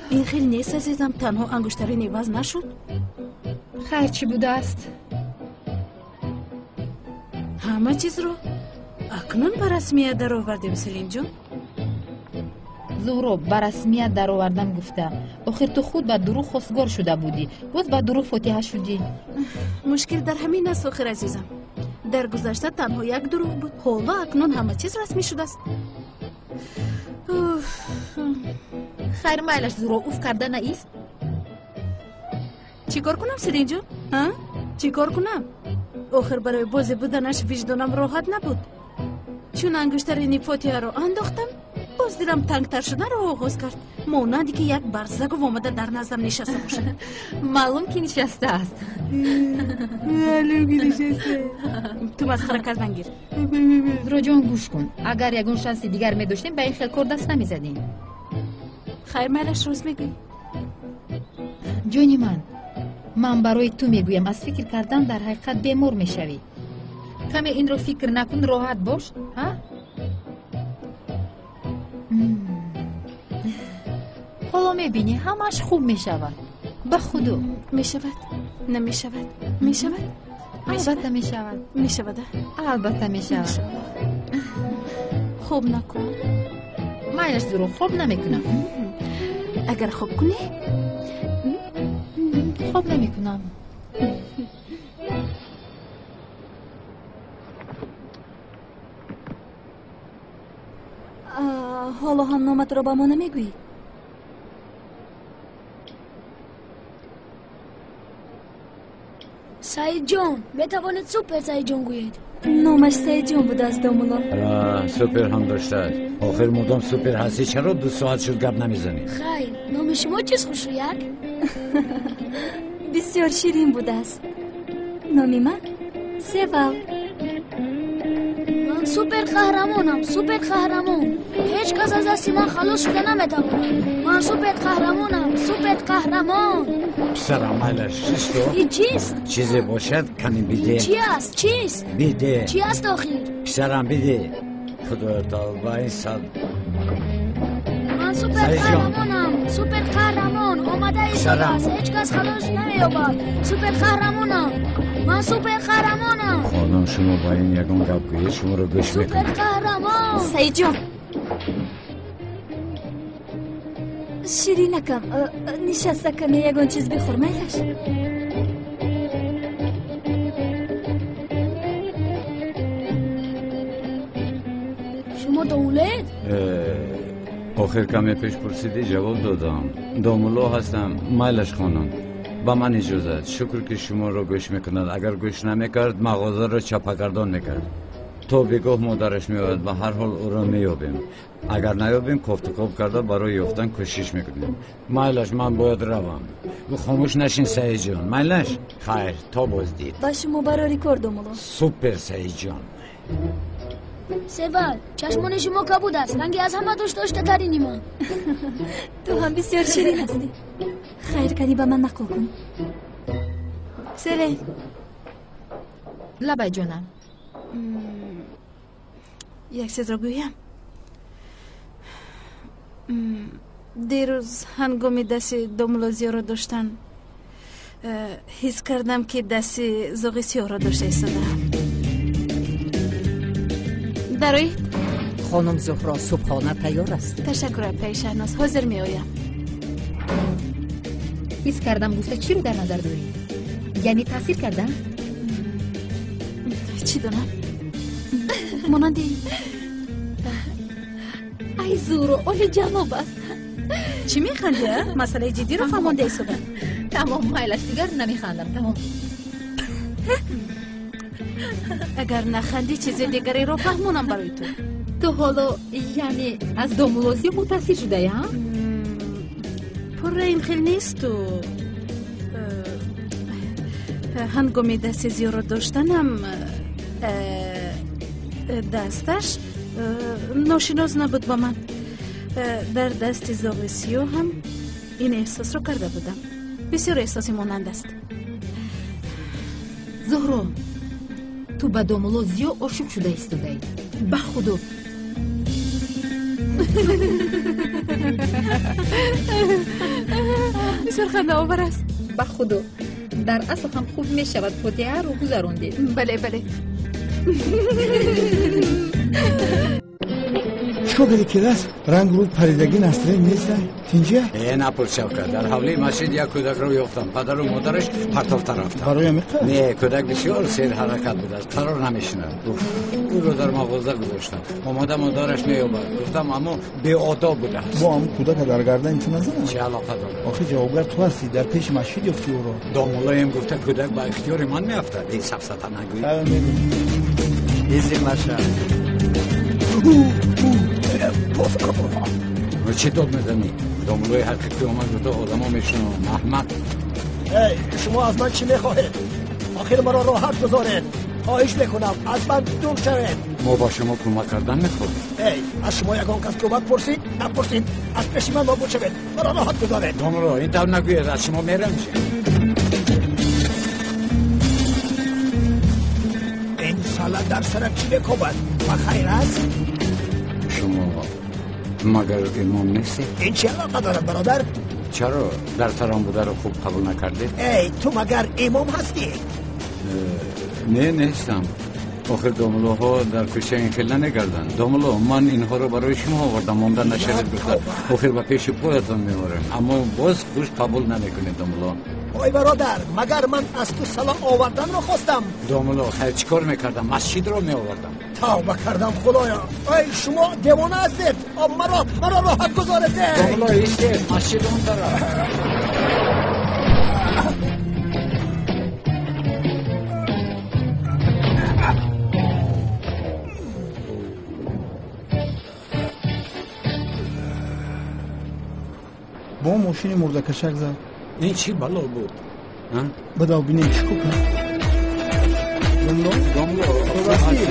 Ин хел нест, азизам, танҳо ангуштарин иваз нашуд. Хайр, чӣ будааст? Ҳама чизро акнун ба расмият даровардем, Селинҷон. Зуҳро, ба расмият даровардан гуфта, охир ту худ ба дурӯғ хостгор шуда будӣ, боз ба дурӯғ фотиҳа шудӣ. Мушкил дар ҳамин аст охир, азизам. Дар гузашта танҳо як дурӯғ буд, ҳоло акнун ҳама чиз расмӣ шудааст. Хайр, майлаш, Зуҳро, уф карда наист. Чӣ кор кунам, Селинҷон? Чӣ кор кунам? Охир барои бозӣ буданаш виҷдонам роҳат набуд. Чун ангуштарини Фотиҳаро андохтам, боз дилам тангтар шуданро оғоз кард, монанде ки як барзагов омада дар наздам нишаста бошад. Маълум ки нишастааст. Маълум ки нишаста. Ту масхара кардан гир. Зуҳроҷон, гӯш кун, агар ягон шанси дигар медоштем, ба ин хел кор даст намезадем. Хайр, майлаш, рост мегӯӣ. Ҷони ман, ман барои ту мегӯям, аз фикр кардан дар ҳақиқат бемор мешавӣ. Каме инро фикр накун, роҳат бош, ҳа? Ҳоло мебинӣ, ҳамааш хуб мешавад. Ба худо. Мешавад? Намешавад? Мешавад? Албатта мешавад. Мешавад? Албатта мешавад. Хоб накун. Майлаш, Зуҳро, хоб намекунам. Агар хоб кунӣ? Хоб намекунам. Ҳоло ҳам номатро ба мо намегӯӣ? Саидҷон, метавонед супер Саидҷон гӯед. Номаш Саидҷон будааст, домулло. Супер ҳам доштааст. Охир мудом супер ҳастӣ, чаро 2 соат шуд гап намезанӣ? Хайр, номи шумо чист, хушрӯяк? Бисёр ширин будааст. Номи ман Севал. Ман супер қаҳрамонам, супер қаҳрамон. Ҳеҷ кас аз дасти ман халос шуда наметавонад. Ман супер қаҳрамонам, супер қаҳрамон. Писарам, майлаш, чисто? Ин чист? Чизе бошад, кани биде. Чи аст? Чист? Биде. Чи аст охир? Писарам, биде. Худоё тавба, ин сад. Ман супер қаҳрамонам, супер қаҳрамон. Омада истодааст, ҳеҷ кас халос намеёбад. Супер қаҳрамонам. Ман супер қаҳрамонам. Хонум, шумо ба ин ягон гап гӯед, шуморо гӯш мекунам. Супер қаҳрамон. Саидҷон. Ширинакам, нишаста каме ягон чиз бихӯр, майлаш? Шумо домуллоед? Охир каме пеш пурсидӣ, ҷавоб додам. Домулло ҳастам, майлаш хонум. Ба ман иҷозат. Шукр ки шуморо гӯш мекунад. Агар гӯш намекард, мағозаро чапагардон мекард. То бегоҳ модараш меояд, ба ҳар ҳол ӯро меёбем. Агар наёбем, кофтукоб карда барои ёфтан кӯшиш мекунем. Майлаш, ман бояд равам. Хомӯш нашин, Саидҷон. Майлаш? Хайр, то боздид. Ба шумо барори кор, домулло. Супер, Саидҷон. Севал, чашмони шумо кабуд аст, ранги аз ҳама дӯстдоштатарини ман. Ту ҳам бисёр ширин ҳастӣ. Хайр, кани ба ман нақл кун. Селен. Лабай, ҷонам. Як чизро гӯям. Дирӯз ҳангоми дасти домулло Зиёро доштан, ҳис кардам, ки дасти зоғи сиёҳро дошта истодаам. Дароед. Хонум Зуҳро, субҳона тайёр аст. Ташаккур, апаи Шаҳноз, ҳозир меоям. Ҳис кардам гуфта чиро дар назар дорӣ? Яъне таъсир кардам? Чӣ донам? Монанди ай Зуҳро, оли ҷаноб аст. Чӣ механдӣ, а? Масъалаи ҷиддиро фаҳмонда истода. Тамом, майлаш, дигар намехандам, тамом. Агар нахандӣ, чизи дигареро фаҳмонам барои ту. Ту ҳоло яъне аз домулло Зиё мутассир шудаӣ, ҳа? Пурра ин хел несту. Ҳангоми дасти Зиёро доштанам, дасташ ношинос набуд ба ман. Дар дасти зоғи сиёҳ ҳам ин эҳсосро карда будам. Бисёр эҳсоси монанд аст. Зуҳро, ту ба домулло Зиё ошиқ шуда истодаӣ. Ба худо. Бисёр хандаовар аст. Ба худо, дар асл ҳам хуб мешавад, фотиҳаро гузарондед. Бале, бале. Чикор кардӣ, келас? Ранг рӯ паридагӣ настроен нест, тинҷа? Э, напурс, Шавкат. Дар ҳавлии масҷид як кӯдакро ёфтам. Падару модараш партофта рафтанд. Барои амиқа? Не, кӯдак бисёр серҳаракат будааст, қарор намешинад. Ӯро дар мағоза гузоштам. Омада модараш меёбад. Гуфтам, аммо беодоб будааст. Бо ҳамн кӯдака дар гардани ту назанад? Чӣ алоқа дорад? Охир ҷавобгар ту ҳастӣ, дар пеши масҷид ёфтӣ ӯро. Домуллоем гуфта кӯдак ба ихтиёри ман меафтад. Ин сафсата нагӯй. Изин наша. Чӣ дод мезанӣ? Домуллои ҳақиқӣ омад, гуфта одамо мешунаванд. Аҳмақ. Эй, шумо аз ман чӣ мехоҳед? Охир маро роҳат гузоред. Хоҳиш мекунам, аз ман дур шавед. Мо ба шумо кӯмак кардан мехоҳем. Эй, аз шумо ягон кас кӯмак пурсид? Напурсид. Аз пеши ман нобуд шавед. Маро роҳат гузоред. Домулло, ин тавр нагӯед, аз шумо меранҷем. Ин сала дар сарат чӣ мекобад? Ба хайр аст? Шумо магар имом нестед? Ин чӣ алоқа дорад, бародар? Чаро дар сарам бударо хуб қабул накардед? Эй, ту магар имом ҳастӣ? Не, нестам. Охир домуллоҳо дар кӯча ин хел намегарданд. Домулло, ман инҳоро барои шумо овардам, монда нашавед гуфта. Охир ба пеши поятон меорем. Аммо боз хуш қабул намекунед, домулло. Ой, бародар, магар ман аз ту салом оварданро хостам? Домулло, хайр чӣ кор мекардам? Масҷидро меовардам. Тавба кардам, худоё. Ой, шумо девона ҳастед. Маро роҳат гузоред. Домулло, истед, масҷид он тараф. Бо мошини мурдакашак зад. Ин чӣ бало буд? Бадав бинем чӣ кор кард. Домло? Домло, ростӣ.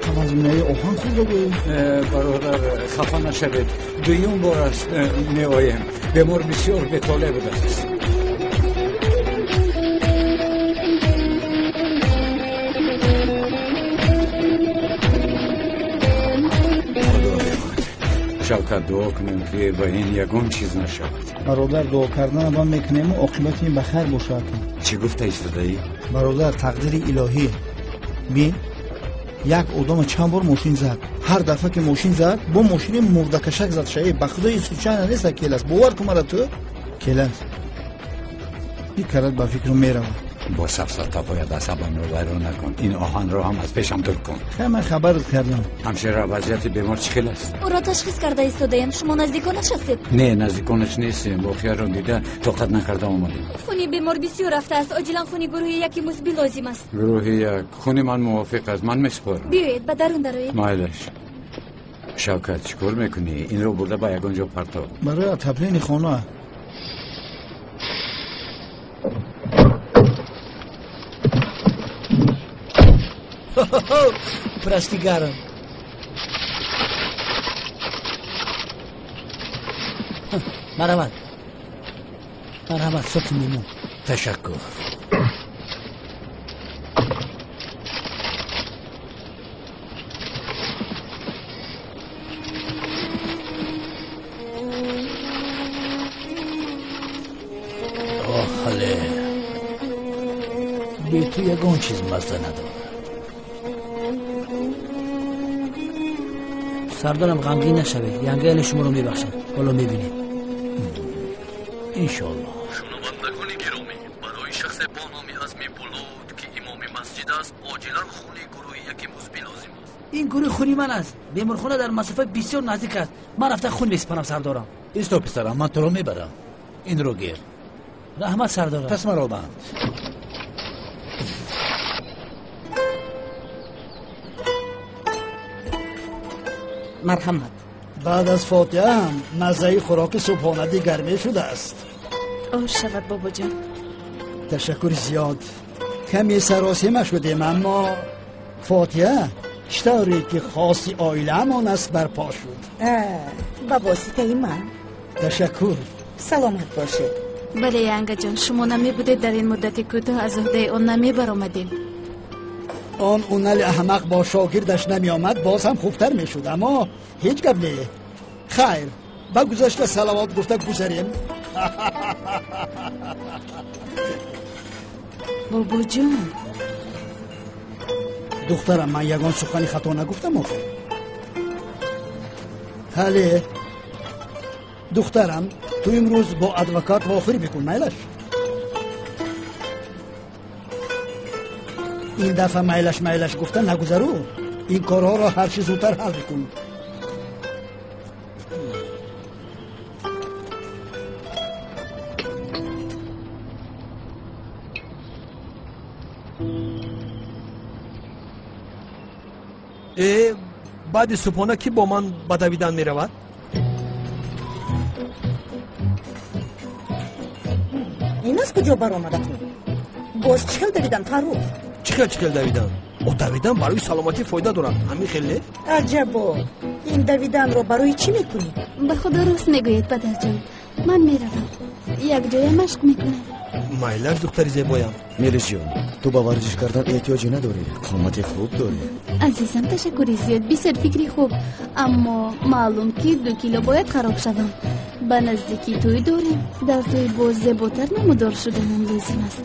Қавазминаи оҳан хӯрда гӯй. Бародар, хафа нашавед. Дуюм бор аст меоем. Бемор бисёр бетолеъ будааст. Шавкат, дуо кунем, ки ба ин ягон чиз нашавад. Бародар, дуо карданро банд мекунему, оқибати ин ба хайр бошад. Чӣ гуфта истодаӣ? Бародар, тақдири илоҳӣ. Бин, як одама чанд бор мошин зад. Ҳар дафъа ки мошин зад, бо мошини мурдакашак зад шавӣ. Ба худои случайно неста, келас. Бовар кун мара ту? Келас. Ин карат ба фикру меравад. Бо сафсата бояд асабамро вайрон накун. Ин оҳанро ҳам аз пешам дур кун. Хай, ман хабарат кардам. Ҳамшира, вазъияти бемор чӣ хел аст? Ӯро ташхис карда истодаем. Шумо наздиконаш ҳастед? Не, наздиконаш нестем. Воқеаро дида тоқат накарда омадем. Хуни бемор бисёр рафтааст. Оҷилан хуни гурӯҳи яки мусбӣ лозим аст. Гурӯҳи як. Хуни ман мувофиқ аст. Ман месупорам. Биёед, ба дарун дароед. Майлаш. Шавкат, чӣ кор мекунӣ? Инро бурда ба ягон ҷо партов. Барои отоплени хона. Прости, гарм. Марҳамат. Марҳамат, соки лиму. Ташаккур. Оҳ, хале. Бе ту ягон чиз мазза надорад. Сардарам, ғамгин нашавед. Янгаели шуморо мебахшад. Ҳоло мебинед. Иншоаллоҳ. Шунавандагони гиромӣ, барои шахсе бо номи Азми Булуд, ки имоми масҷид аст, оҷилан хуни гурӯҳи яки мусбӣ лозим аст. Ин гурӯҳи хуни ман аст. Беморхона дар масофаи бисёр наздик аст. Ман рафта хун месупорам, сардорам. Исто, писарам, ман туро мебарам. Инро гир. Раҳмат, сардорам. Пас маро банд. Марҳамат. Баъд аз фотиҳа ҳам маззаи хӯроки субҳона дигар мешудааст. Ош шавад, бобоҷон. Ташаккури зиёд. Каме саросема шудем, аммо фотиҳа чӣ тавре ки хоси оилаамон аст барпо шуд. Ба воситаи ман. Ташаккур. Саломат бошед. Бале, янгаҷон, шумо намебудед, дар ин муддати кӯтоҳ аз уҳдаи он намебаромадем. Он унали аҳмақ бо шогирдаш намеомад, боз ҳам хубтар мешуд, аммо ҳеҷ гап не. Хайр, ба гузашта салавот гуфта гузарем. Бобоҷон, Духтарам, ман ягон сухани хато нагуфтам охир. Ҳале, духтарам, ту имрӯз бо адвокат вохӯрӣ бикун, майлаш? Ин дафъа майлаш майлаш гуфта нагузару. Ин корҳоро ҳарчи зудтар ҳал бикун. Баъди субҳона кӣ бо ман ба давидан меравад? Ин аз куҷо баромада ту? Боз чӣ хел давидан, Фаррух? Чӣ хел чӣ хел давидан? О, давидан барои саломатӣ фоида дорад, ҳамин хел не? Аҷабо, ин давиданро барои чӣ мекунӣ? Ба худо рост мегӯед, падарҷон. Ман меравам, якҷоя машқ мекунам. Майлаш, духтари зебоям. Мелисҷон, ту ба варзиш кардан эҳтиёҷе надорӣ, қомати хуб дорӣ. Азизам, ташаккури зиёд, бисёр фикри хуб. Аммо маълум ки 2 кило бояд хароб шавам. Ба наздикӣ тӯй дорем. Дар тӯй боз зеботар намудор шуданам лозим аст.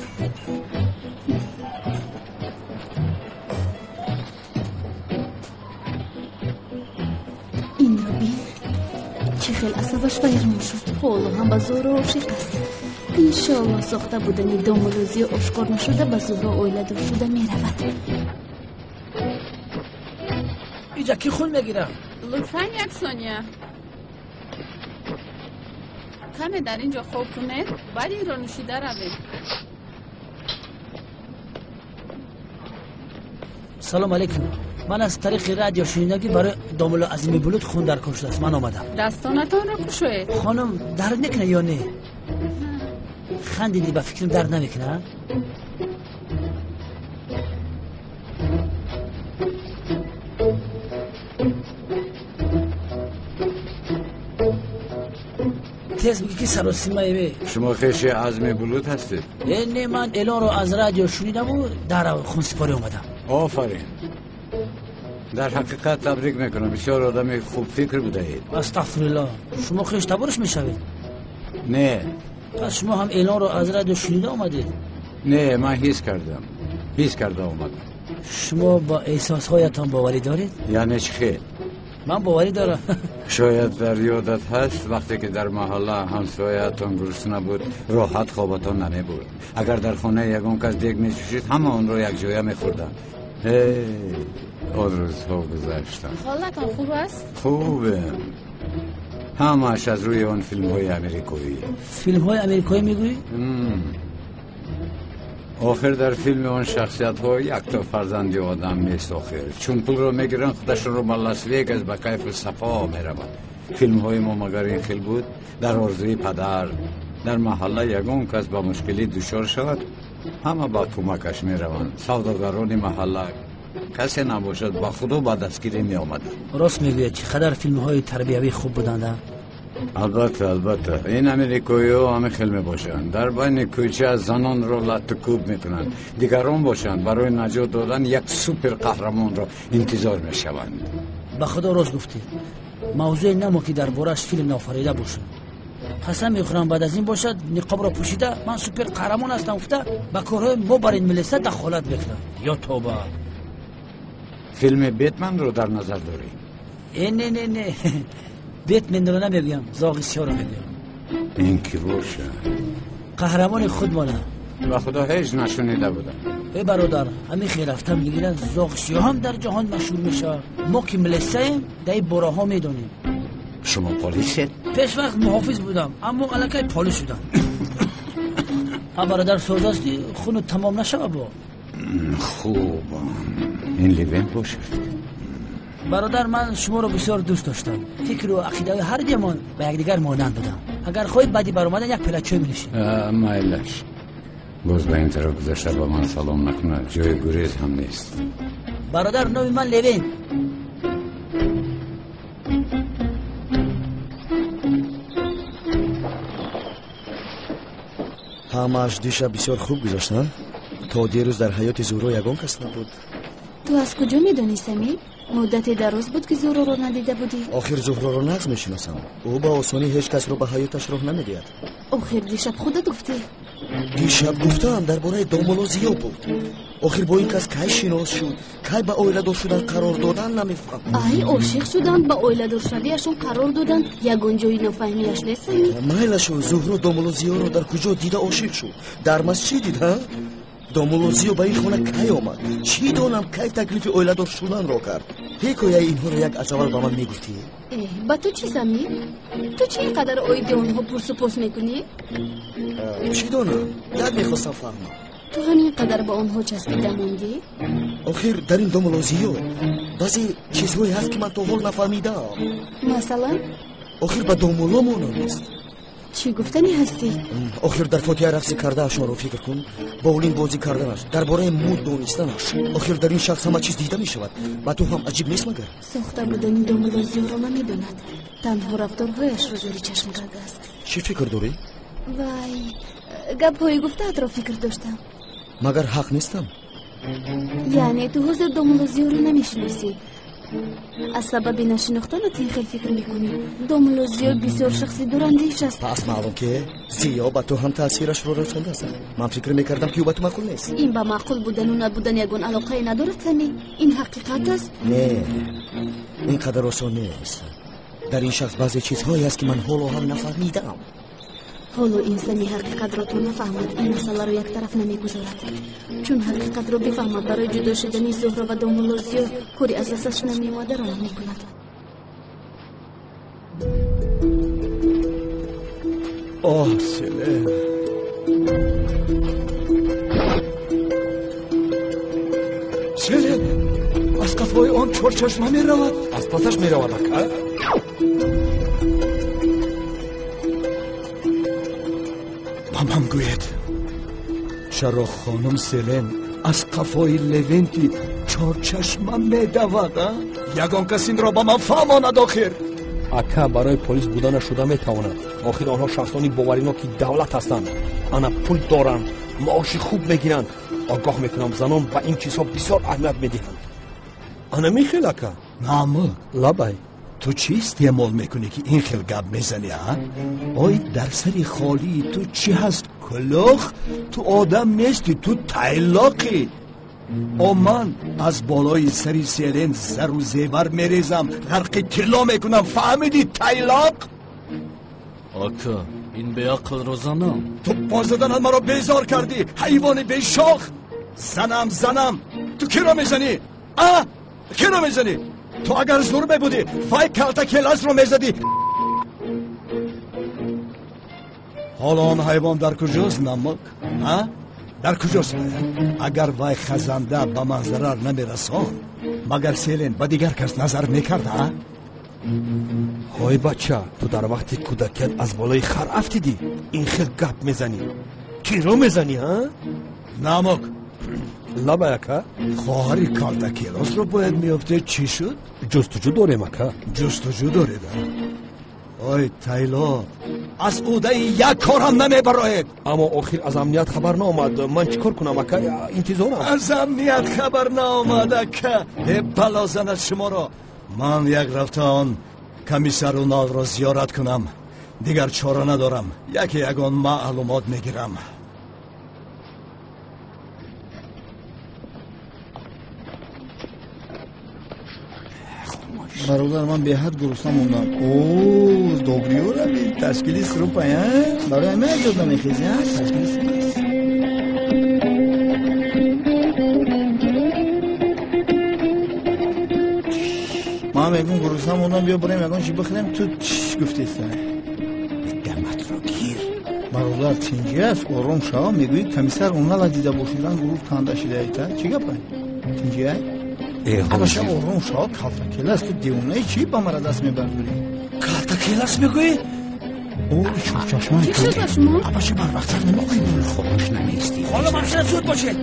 Инро бин, чӣ хел асабаш вайрон шуд. Ҳоло ҳам ба Зуҳро ошиқ аст. Иншоалло сохта будани домулло Зиё ошкор нашуда ба Зуҳро оиладор шуда меравад. Иҷа кӣ хун мегирад? Лутфан як сония. Каме дар ин ҷо хоб кунед, баъд инро нӯшида равед. Салом алейкум. Ман аз тариқи радио шунидам, ки барои домулло Азими Булут хун даркор шудааст. Ман омадам. Дастонатонро кушоед. Хонум, дард мекунад ё не? Хандидӣ, ба фикрам дард намекунад? Тез бигӣ ки саросимаеве. Шумо хеши Азми Булут ҳастед? Не, ман эълонро аз радио шунидаму дар хунсипорӣ омадам. Офарин. Дар ҳақиқат табрик мекунам, бисёр одами хубфикр будаед. Астағфируллоҳ, шумо хеш табориш мешавед? Не. Пас шумо ҳам эълонро аз радио шунида омадед? Не, ман ҳис кардам, ҳис карда омадам. Шумо ба эҳсосҳоятон боварӣ доред? Яъне чӣ хел? Ман боварӣ дорам. Шояд дар ёдат ҳаст, вақте ки дар маҳалла ҳамсояатон гурусна буд, роҳат хобатон намебурд. Агар дар хонаи ягон кас дег мечӯшид, ҳама онро якҷоя мехӯрданд. Ҳей, он рӯзҳо гузаштанд. Ҳолатон хуб аст? Хубем. Ҳамааш аз рӯи он филмҳои америкоӣ. Филмҳои америкоӣ мегӯӣ? Охир дар филми он шахсиятҳо якто фарзанди одам нест охир. Чун пулро мегиранд, худашонро ба Лас-Вегас ба кайфу сафо мераванд. Филмҳои мо магар ин хел буд? Дар орзуи падар, дар маҳалла ягон кас ба мушкилӣ дучор шавад, ҳама ба кӯмакаш мераванд. Савдогарони маҳалла касе набошад, ба худо ба дастгирӣ меомаданд. Рост мегӯяд, чӣ қадар филмҳои тарбиявӣ хуб буданд. Албатта, албатта, ин америкоиҳо ҳамин хел мебошанд. Дар байни кӯча занонро латтукӯб мекунанд, дигарон бошанд барои наҷот додан як супер қаҳрамонро интизор мешаванд. Ба худо рост гуфтӣ. Мавзӯе намо ки дар борааш филм наофарида бошад. Қасам мехӯрам, баъд аз ин бошад ниқобро пӯшида ман супер қаҳрамон ҳастам гуфта ба корҳои мо бар ин милиса дахолат мекунад. Ё тоба. Филми Бетманро дар назар дорӣ? Не, не, не, Бетменро намегӯям, зоғи сиёҳро мегӯям. Ин кӣ бошад? Қаҳрамони худмона. Ба худо ҳеҷ нашунида будам. Э бародар, ҳамин хел рафтам мегиранд, зоғи сиёҳ ҳам дар ҷаҳон машҳур мешавад. Мо ки милисаем, дар ин бораҳо медонем. Шумо полисед? Пеш вақт муҳофиз будам, аммо аллакай полис шудам. Ҳа бародар, соз аст ки хуну тамом нашава бо. Хуб, ин Левент бошад. Бародар, ман шуморо бисёр дӯст доштам. Фикру ақидаҳои ҳар дуямон ба якдигар монанд будам. Агар хоҳед, баъди баромадан як пила чой менӯшем. Майлаш. Боз ба ин тараф гузашта ба ман салом накунад, ҷои гурез ҳам нест. Бародар, номи ман Левент. Ҳамааш дишаб бисёр хуб гузашт, а? То дирӯз дар ҳаёти Зуҳро ягон кас набуд. Ту аз куҷо медонӣ, Самир? Муддате дароз буд ки Зуҳроро надида будӣ. Охир Зуҳроро нағз мешиносам. Ӯ ба осонӣ ҳеҷ касро ба ҳаёташ роҳ намедиҳад. Охир дишаб худат гуфтӣ. Дишаб гуфтаам дар бораи домулло Зиё буд. Охир бо ин кас кай шинос шуд, кай ба оиладор шудан қарор додан, намефаҳмам. Ай, ошиқ шуданд, ба оиладоршавиашон қарор доданд, ягон ҷои нофаҳмиаш нест, Самир. Майлашу, Зуҳро домулло Зиёро дар куҷо дида ошиқ шуд? Дар масҷид дид, ҳа? Домулло Зиё ба ин хона кай омад? Чӣ донам, кай таклифи оиладор шуданро кард? Ҳикояи инҳоро як аз аввал ба ман мегуфтӣ? Э, ба ту чӣ, Самир? Ту чӣ ин қадар оиди онҳо пурсу пос мекунӣ? Чӣ донам, як мехостам фаҳмам. Ту ҳамин қадар ба онҳо часпида мондӣ? Охир дар ин домулло Зиё баъзе чизҳое ҳаст, ки ман то ҳол нафаҳмидаам. Масалан? Охир ба домулло монанд аст. Чӣ гуфтанӣ ҳастӣ? Охир дар фотиҳа рақси кардаашонро фикр кун, боулинг бозӣ карданаш, дар бораи муд донистанаш. Охир дар ин шахс ҳама чиз дида мешавад. Ба ту ҳам аҷиб нест магар? Сохта будани домулло Зиёро намедонад, танҳо рафторҳояшро зери чашм кардааст. Чӣ фикр дорӣ? Вай, гапҳои гуфтаатро фикр доштам. Магар ҳақ нестам? Яъне ту ҳозир домулло Зиёро намешиносӣ? Аз сабаби нашинохтанат ин хел фикр мекунӣ? Домулло Зиё бисёр шахси дурандеш аст. Пас маълум, ки Зиё ба ту ҳам таъсирашро расондааст. Ман фикр мекардам, ки ӯ ба ту маъқул нест. Ин ба маъқул будану набудан ягон алоқае надорад, Самир. Ин ҳақиқат аст. Не, ин қадар осон нест. Дар ин шахс баъзе чизҳое аст, ки ман ҳоло ҳам нафаҳмидаам. Ҳоло инсони ҳақиқатро то нафаҳмад, ин масъаларо яктараф намегузорад. Чун ҳақиқатро бифаҳмад, барои ҷудо шудани Зуҳро ва домулло Зиё кори аз дасташ намеомадаро мекунад. Оҳ, Селен, Селен, аз қафои он чорчашма меравад. Аз пасаш меравад, ака. Ба ман гӯед, чаро хонум Селен аз қафои Левенти чорчашма медавад? Ягон кас инро ба ман фаҳмонад охир. Ака, барои полис буданаш шуда метавонад. Охир онҳо шахсони бовариноки давлат ҳастанд. Ана пул доранд, маоши хуб мегиранд. Огоҳ мекунам, занон ба ин чизҳо бисёр аҳамият медиҳанд. Ана михел, ака. Намук. Лабай. Ту чӣ истеъмол мекунӣ, ки ин хел гап мезанӣ, а? Ой, дар сари холии ту чӣ ҳаст, кулух? Ту одам нестӣ, ту тайлоқӣ. О, ман аз болои сари Селен зару зевар мерезам, ғарқи тилло мекунам, фаҳмидӣ, тайлоқ? Ака, ин беақлро занам. Ту бо заданат маро безор кардӣ, ҳайвони бешох. Занам, занам, ту киро мезанӣ, а? Киро мезанӣ? Ту агар зур мебудӣ, вай калта келасро мезадӣ. Ҳоло он ҳайвон дар куҷост, Намук, а? Дар куҷост? Агар вай хазанда ба ман зарар намерасонд, магар Селен ба дигар кас назар мекард, а? Ҳой бача, ту дар вақти кӯдакият аз болои хар афтидӣ, ин хел гап мезанӣ. Киро мезанӣ, а? Намук. Лабай, ака. Хоҳари калтакелосро бояд меёфтед, чӣ шуд? Ҷустуҷӯ дорем, ака. Ҷустуҷӯ доред, а? Ой, тайло, аз ӯдаи як кор ҳам намебароед. Аммо охир аз амният хабар наомад. Ман чӣ кор кунам, ака? Интизорам. Аз амният хабар наомад, ака. Э, бало занад шуморо. Ман як рафта он комиссар Уналро зиёрат кунам. Дигар чора надорам. Яке ягон маълумот мегирам. Бародар, ман беҳад гурусна мондам. О, добриёра ташкили срупа, барои ҳамин аҷод намехези, ташкили срупа. Ман мегӯм, гурусна мондам, биё бурем ягон чи бихӯрем. Ту чиш гуфтеста? Даматро гир. Бародар, тинҷӣ аст, ором шав. Мегӯӣ комиссар Унала дида бошидан гурӯҳ канда шидаита. Чӣ гапа? Тинҷӣ ай? Абаша, ором шав, калтакелас. Ту девонаи чӣ ба мара даст мебардорӣ? Калтакелас мегӯӣ? О, чорчашмаи. Чӣ шуд ба шумо? Абаша, барвақттар намоқӣ. Хомӯш намеистӣ. Ҳоло мамшина зуд бошед.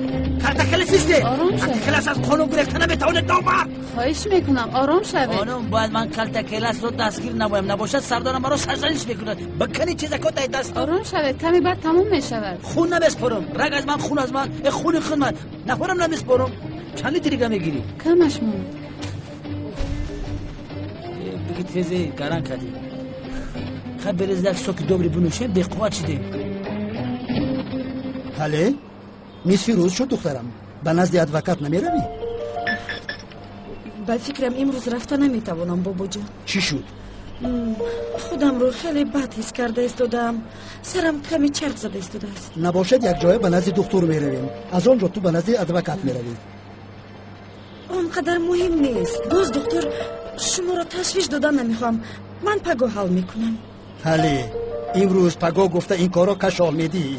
Калтакелас исте. Ором шавед. Калтакелас аз қонун гурехта наметавонед, номард. Хоҳиш мекунам, ором шавед. Хонум, бояд ман калтакеласро дастгир намоям, набошад сардорам маро сарзаниш мекунад. Бикани чизако дай даст. Ором шавед, каме баъд тамом мешавад. Хун намеспорам. Раг аз ман, хун аз ман, э, хуни хун ман. Нафарам намеспорам. Чанд литр дига мегирӣ? Камаш монд. Бики, тезе гаран кардӣ. Хай, берез, як соки добри бинӯшем, беқувват шидем. Ҳале, нисфи рӯз шуд, духтарам. Ба назди адвокат намеравӣ? Ба фикрам, имрӯз рафта наметавонам, бобоҷон. Чӣ шуд? Худамро хеле бад ҳис карда истодаам, сарам каме чарх зада истодааст. Набошад, якҷоя ба назди духтур меравем, аз он ҷо ту ба назди адвокат меравӣ. Он қадар муҳим нест, боз духтур, шуморо ташвиш додан намехоҳам. Ман пагоҳ ҳал мекунам. Ҳале, имрӯз пагоҳ гуфта ин корро кашол медиҳӣ.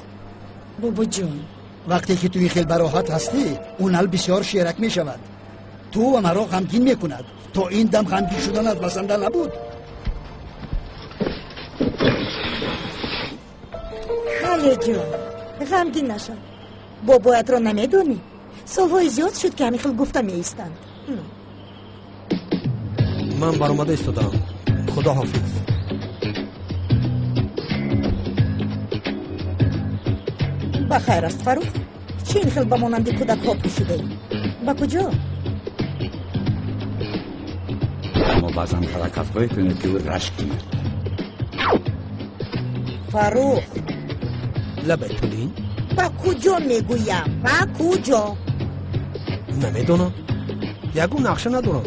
Бобоҷон, вақте ки ту ин хел бароҳат ҳастӣ, Унал бисёр шерак мешавад, ту ва маро ғамгин мекунад. То ин дам ғамгин шуданат басанда набуд. Ҳалеҷон, ғамгин нашав. Бобоятро намедонӣ? Солҳои зиёд шуд, ки ҳамин хел гуфта меистанд. Ман баромада истодаам, худо ҳофиз. Ба хайр аст, Фарух? Чӣ ин хел ба монанди кӯдакҳо пӯшидаӣ? Ба куҷо? Аммо баъзан ҳаракатҳое кунед, ки ӯ рашк кунад. Фарух! Лабай, Тулин. Ба куҷо мегӯям, ба куҷо? Намедонам, ягон нақша надорам.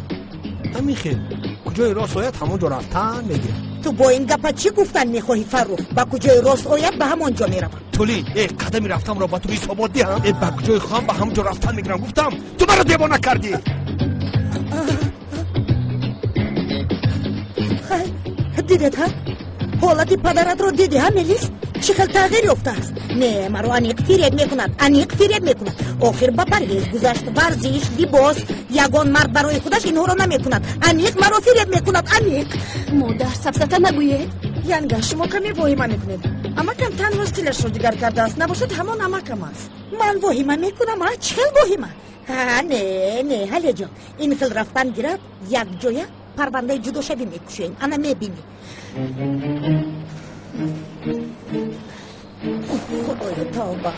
Ҳамин хел, куҷои рост ояд, ҳамон ҷо рафтан мегирам. Ту бо ин гапа чӣ гуфтан мехоҳӣ, Фаррух? Ба куҷои рост ояд, ба ҳамон ҷо меравам. Тулин, э, қадами рафтамро ба ту ҳисобот диҳам? Э, ба куҷои хоҳам, ба ҳамон ҷо рафтан мегирам, гуфтам. Ту маро девона кардӣ. Хай, дидед ҳа, ҳолати падаратро дидӣ ҳа, Мелис? Чӣ хел тағйир ёфтааст. Не, маро аниқ фиреб мекунад, аниқ фиреб мекунад. Охир ба парҳез гузашт, варзиш, либос. Ягон мард барои худаш инҳоро намекунад. Аниқ маро фиреб мекунад, аниқ. Модар, сафсата нагӯед. Янга, шумо каме воҳима мекунед. Амакам танҳо стилашро дигар кардааст, набошад, ҳамон амакам аст. Ман воҳима мекунам, а? Чӣ хел воҳима? Ҳа, не, не, Ҳалеҷон, ин хел рафтан гирад, якҷоя парвандаи ҷудошавӣ мекушоем, ана мебинӣ. Худоё, тавба.